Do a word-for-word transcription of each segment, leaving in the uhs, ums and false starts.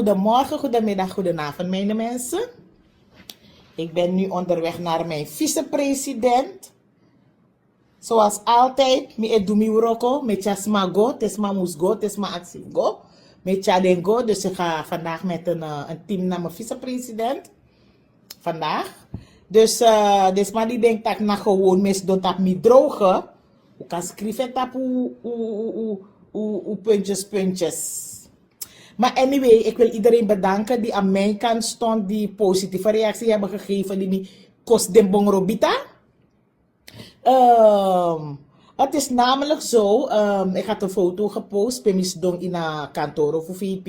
Goedemorgen, goedemiddag, goedenavond, mijn mensen. Ik ben nu onderweg naar mijn vicepresident. Zoals altijd, mi e du mi wroko, mi e tyari sma go, te sma mus go, te sma aksi go. Mi e tyari den go, dus ik ga vandaag met een, eh, een team naar mijn vicepresident. Vandaag. Dus, eh, den sma di denki taki na gewoon mi e sidon tapu mi droge. U kan skrifi en tapu u, u, u, u, u, u puntjes, puntjes. Maar anyway, ik wil iedereen bedanken die aan mijn kant stond, die positieve reactie hebben gegeven, die mi kosi den bongro bita. Ehm, het is namelijk zo, ehm, ik had een foto gepost, pe mi sidon in een kantoor of V P.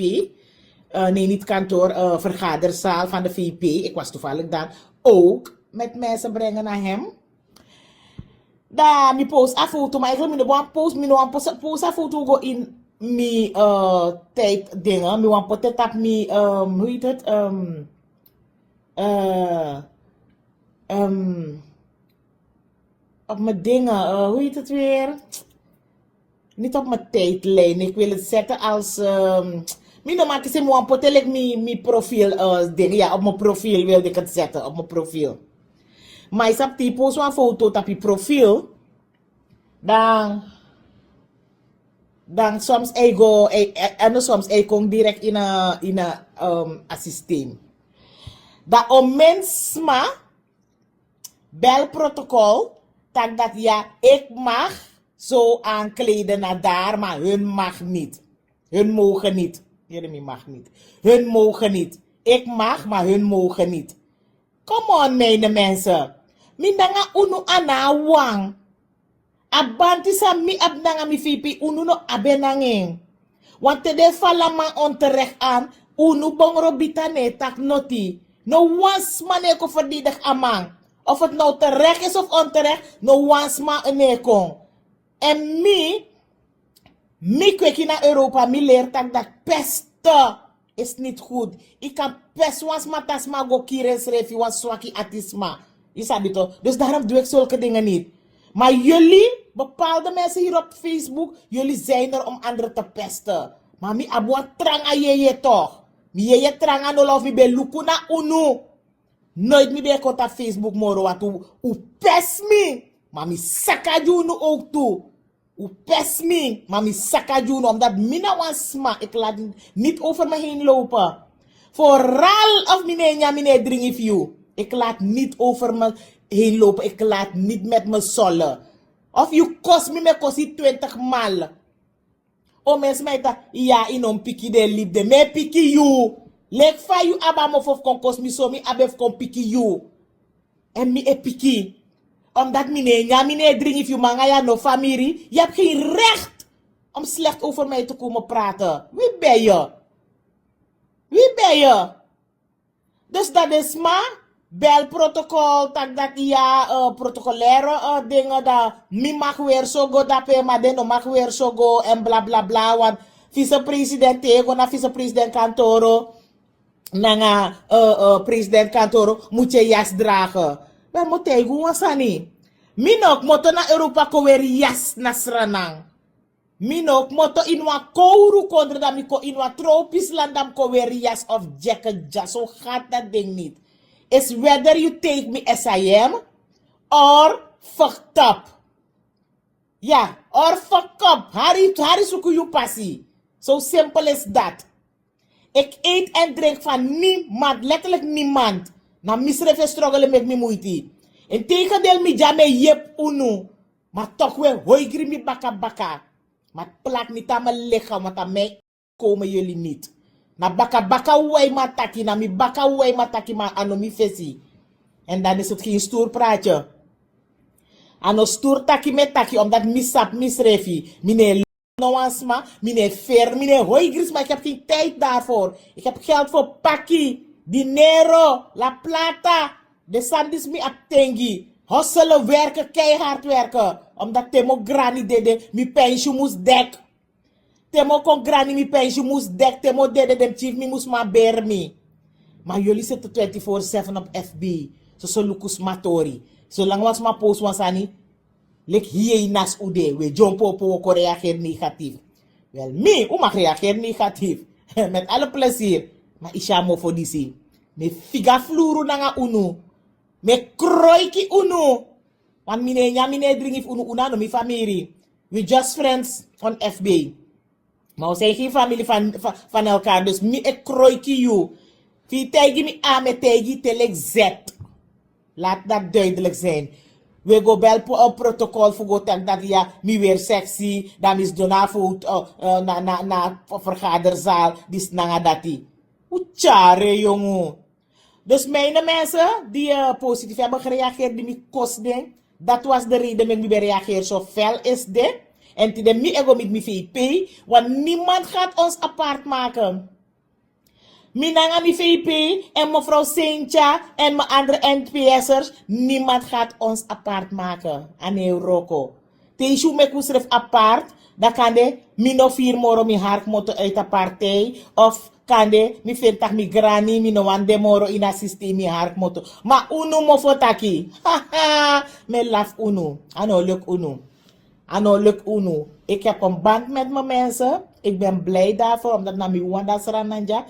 Eh, nee, niet kantoor, eh, vergaderzaal van de V P. Ik was toevallig daar ook met mensen brengen naar hem. Dan mi post a foto, maar eigenlijk mi no wan post, mi no wan post, post a foto go in mi, eh, tijd dingen. Mi wan post het op mi, ehm, hoe heet het? Ehm, eh, ehm, op mijn dingen, eh, hoe heet het weer? Niet op mijn tijdlijn. Ik wil het zetten als, ehm, mi no man kisi mi wan post het like mi, mi profiel, eh, dingen. Ja, op mijn profiel wilde ik het zetten, op mijn profiel. Maar je sabi te yu post wan foto tapu yu profiel, dan, dan soms e go, e, e, en soms e kon direct in een, in een, ehm, a systeem. Dan omens sma, belprotocol, tak dat ja, ik mag zo aankleden naar daar, maar hun mag niet. Hun mogen niet. Jeremy mag niet. Hun mogen niet. Ik mag, maar hun mogen niet. Come on, mijn mensen. Mi nanga unu a no wan. A banti san mi abi nanga mi V P, unu no abi en nanga en. Want te den fala man onterecht aan, unu bongro bita no e taki noti. No wan sma no e kon verdedig a man. Of het nou terecht is of onterecht, no wan sma no e kon. En mi, mi kweki na Europa, mi leri taki dat pesten is niet goed. Yu kan pes wan sma, te a sma go kiri ensrefi, wan swaki ati sma. Yu sabi toch? Dus daarom doe ik zulke dingen niet. Maar jullie, bepaalde mensen hier op Facebook, jullie zijn er om anderen te pesten. Maar mi abi wan tranga yeye toch. Mi yeye tranga no lof, mi ben luku na unu. Nooit mi ben kon tapu Facebook moro, want u, u pes mi. Maar mi saka gi unu ook tu. U pes mi, maar mi saka gi unu, omdat mi na wan sma, ik laat niet over me heen lopen. Vooral of mi no e nyan, mi no e dringi fu yu. Ik laat niet over me heen lopen. Ik laat niet met me sollen. Of yu kosi mi, mi e kosi yu twintig mal. Omens sma e taki, ya, yu no mus piki den libi de. Mi e piki yu. Leki fa yu abi a mofo fu kon kosi mi, so mi abi en fu kon piki yu. En mi e piki. Omdat mi no e nyan, mi no e dringi fu yu, mi nanga yu a no famiri. Yu abi geen recht om slecht over mij te komen praten. Wie ben je? Wie ben je? Dus dat is maar belprotocol, tak dat ya, eh, protocolaire, eh, dingen, dat mi mag weer zo go, dat pe maar den no mag weer zo go en bla bla bla, want vicepresident tego na vicepresident kantoro. Nanga, eh, eh, president kantoro, moet je jas dragen. We moeten gewoon sani. Mi no kmoto na Europa kon weri jas na Sranan. Mi no kmoto in wan kowru kondre, dan mi kon in wan tropisch land, dan mi kon weri jas of jacket, jas. So gaat dat ding niet. Is whether you take me as I am or fucked up. Ja, or fucked up. Hari, hari suku yu pasi. So simpel is dat. Ik eet en drink van niemand, letterlijk niemand. Na misrefi e struggle, meki mi muiti. Integendeel, mi dya mi e yepi unu. Maar toch we hoigri mi baka baka. Maar plat niet aan mijn lichaam, want aan mij komen jullie niet. Na baka baka wai mi e taki, na mi baka wai mi e taki, maar a no mi fesi. En dan is het geen stoer praatje. A no stoer taki mi e taki, omdat mi sabi misrefi. Mi no e no wan sma, mi no e feri, mi no e hoigri sma, ik heb geen tijd daarvoor. Ik heb geld voor paki, dinero, la plata. Den sani disi mi abi ten gi. Hustelen, werken, keihard werken. Omdat te mi o grani dede, mi pensioen mus dek. Te mi o kon grani, mi pensioen mus dek. Te mi o dede, den pikin fu mi mus man beri mi. Maar jullie zitten twenty-four seven op F B. Soso luku sma tori. Zolang wan sma post wan sani, leki hyenas un de, we dyompo opo, un o kon reageri negatief. Wel, mi, un mag reageri negatief. Met alle plezier. Ma isi a mofo disi. Mi e figa fluru nanga unu. Mi e kroiki unu. Want mi no e nyan, mi no e dringi fu unu, unu a no mi famiri. We just friends on F B. Ma we zijn geen familie van, van, van elkaar. Dus mi e kroiki yu. Fu yu taigi mi A, mi e taigi yu te leki Z. Laat dat duidelijk zijn. We go bel po-, eh, protocol fu go taki dati ya, mi weri sexy, dan mi sidon na fu, eh, eh, na, na, na vergaderzaal, disi nanga dati. Un tyari en, yongu. Dus mijn mensen die, eh, positief hebben gereageerd, die mi kosi den, dat was de reden meki mi ben reageer zo fel is dit. En tide mi e go miti mi V P, want niemand gaat ons apart maken. Mi nanga mi V P en mevrouw Cynthia en mijn andere N P S'ers, niemand gaat ons apart maken. A no e wroko. Te yu si un meki unsrefi apart, dan kande mi no firi moro mi harkmoto uit a partij, of kande mi firi taki mi grani, mi no wani de moro ini a systeem, mi harkmoto. Ma unu mofo taki. Haha, mi e lafu unu. A no luku unu. A no luku unu. Ik heb een band met mijn mensen. Ik ben blij daarvoor, omdat na mi wawan de a Sranan dya.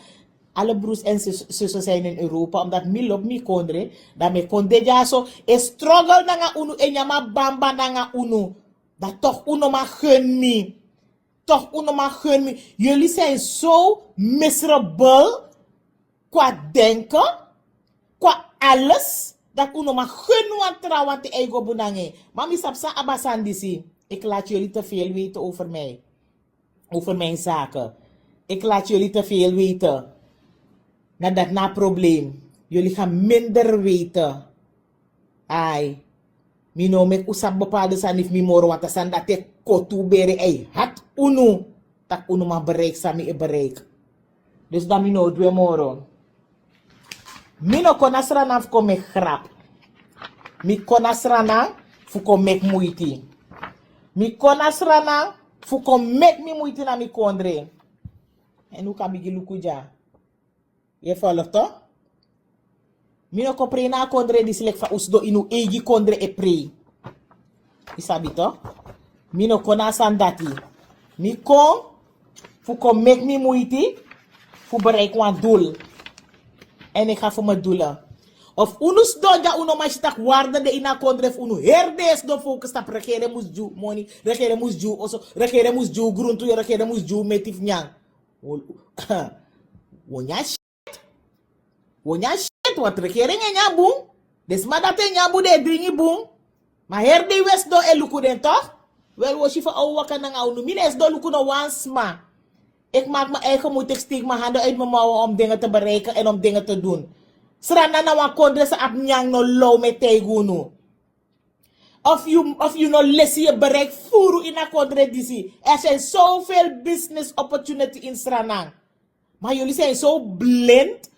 Alle broers en zus-, zussen zijn in Europa, omdat mi lobi mi kondre, dan mi e kon de dya so, e struggle nanga unu, e nyan bamba nanga unu. Dan toch unu no man gun mi. Toch unu no man gun mi. Jullie zijn zo miserable qua denken, qua alles, dat unu no man gun wan trawan te e go bun nanga en. Ma mi sabi san abi a sani disi. Ik laat jullie te veel weten over mij. Over mijn zaken. Ik laat jullie te veel weten. Na dati na a probleem. Jullie gaan minder weten. Ai. Mi no o meki un sabi bepaalde sani fu mi moro, want a sani dati e koti un bere, e hati unu. Taki unu no man bereik san mi e bereik. Dus dan mi no o du en moro. Mi no kon na Sranan fu kon meki grap. Mi kon na Sranan fu kon meki muiti. Mi kon na Sranan fu kon meki mi muiti na mi kondre. En un kan bigin luku dya. Yu e folg, toch? Mi no kon prei na a kondre disi leki fa un sidon ini un eigi kondre e prei. Yu sabi, toch? Mi no kon na a sani dati. Mi kon fu kon meki mi muiti fu bereik wan doel. En ik ga voor mijn doelen. Of unu sidon dya, unu no man si taki waarde de ini a kondre fu unu. Heri dei e sidon focus tapu regering mus gi un moni, regering mus gi un oso, regering mus gi un gruntu, regering mus gi un meti fu nyan. Wo-, wo nyan shit. Wo nyan shit, want regering e nyan bun. Den sma dati e nyan bun, den e dringi bun. Ma heri dei we sidon e luku den, toch? Wel, wo si fa a o waka nanga unu. Mi no e sidon luku no wan sma. Ik maak mijn eigen moeite, ik steek mijn handen uit mijn mouwen om dingen te bereiken en om dingen te doen. Sranan na wan kondre san abi nyan no law, mi e taigi unu. Of yu, of yu no lesi, yu e bereik furu ini a kondre disi. Er zijn zoveel business opportunity in Sranan. Maar jullie zijn zo blind.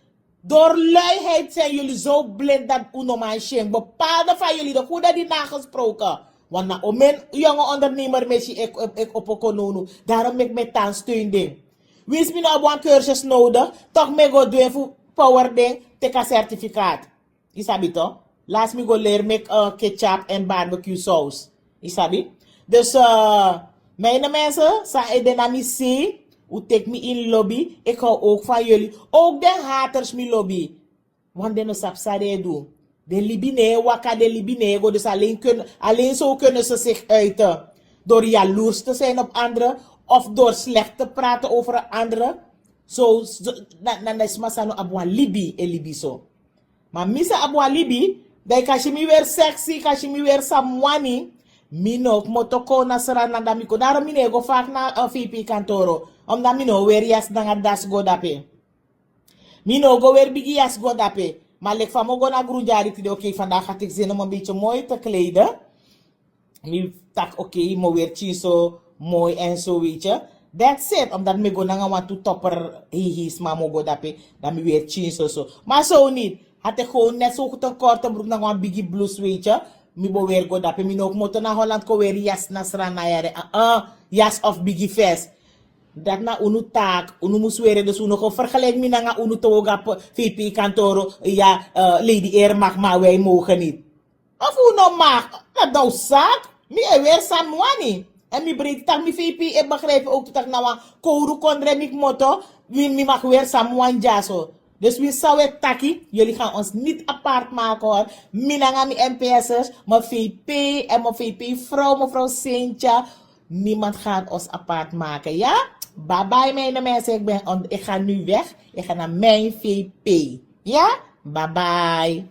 Door luiheid zijn jullie zo blind dat unu no man si en. Bepaalde van jullie, de goede die nagesproken. Want na omen jonge ondernemer mi e si, ik, ik, ik opo kon nownow. Daarom meki mi e tan steun den. Winsi mi no abi wan cursus nodig, toch mi e go du en fu power den, teki a certificaat. Yu sabi, toch? Last mi go leri meki, eh, ketchup en barbecue saus. Yu sabi? Dus, eh, mijn mensen, san e de na mi sei, un teki mi ini lobi, ik hou ook van jullie. Ook den haters mi lobi. Want den no sabi san den e du. Den libi no e waka, den libi no e go. Dus alleen kun-, alleen zo kunnen ze zich uiten. Door jaloers te zijn op anderen of door slecht te praten over een andere. Zo, zo, na, na, na sma san no abi wan libi e libi so. Ma mi san abi wan libi, dan yu kan si mi weri sexy, yu kan si mi weri san mi wani. Mi no kmoto kon na Sranan, dan mi kon. Daarom mi no e go vaak na, eh, V P kantoro. Omdat mi no o weri yasi nanga dasi go dape. Mi no o go weri bigi yasi go dape. Ma leki fa mi o go na Grundyari tide, oké, vandaag had ik zin om een beetje mooi te kleden. Mi taki, oké, mi o weri pikin so moi en so, weet je. That's it. Omdat mi e go nanga wantu topper, hei, hei sma, mi o go dape, dan mi weri pikin so, so. Ma zo niet. Had ik gewoon net zo goed een korte broek nanga wan bigi blouse, weet je. Mi bo weri go dape. Mi no kmoto na Holland kon weri yasi na Sranan yere. Ah, ah, yasi of bigi vest. Dati na unu taak. Unu mus weri, dus unu no go vergelijk mi nanga unu te wogo na V P kantoro. Ja, eh, Lady Eer mag, maar wij mogen niet. Of unu no mag, na dan un zaak. Mi e weri san mi wani. En mi breiti taki mi vp e begrijpi ook tu taki na wan kouru kondre mi kmoto. Mi mi mag weri san mi wani dyaso. Dus wi san wi e taki, yuli gan ons niti apart maken hor. Mi nanga mi mps'ers, mi vp en mi vp vrouw mevrouw sentya. Niemand gan ons apart maken ya. Babai mijne mensen ik ben ik ga nu weg. Ik ga na mijn vp. Ya. Babai.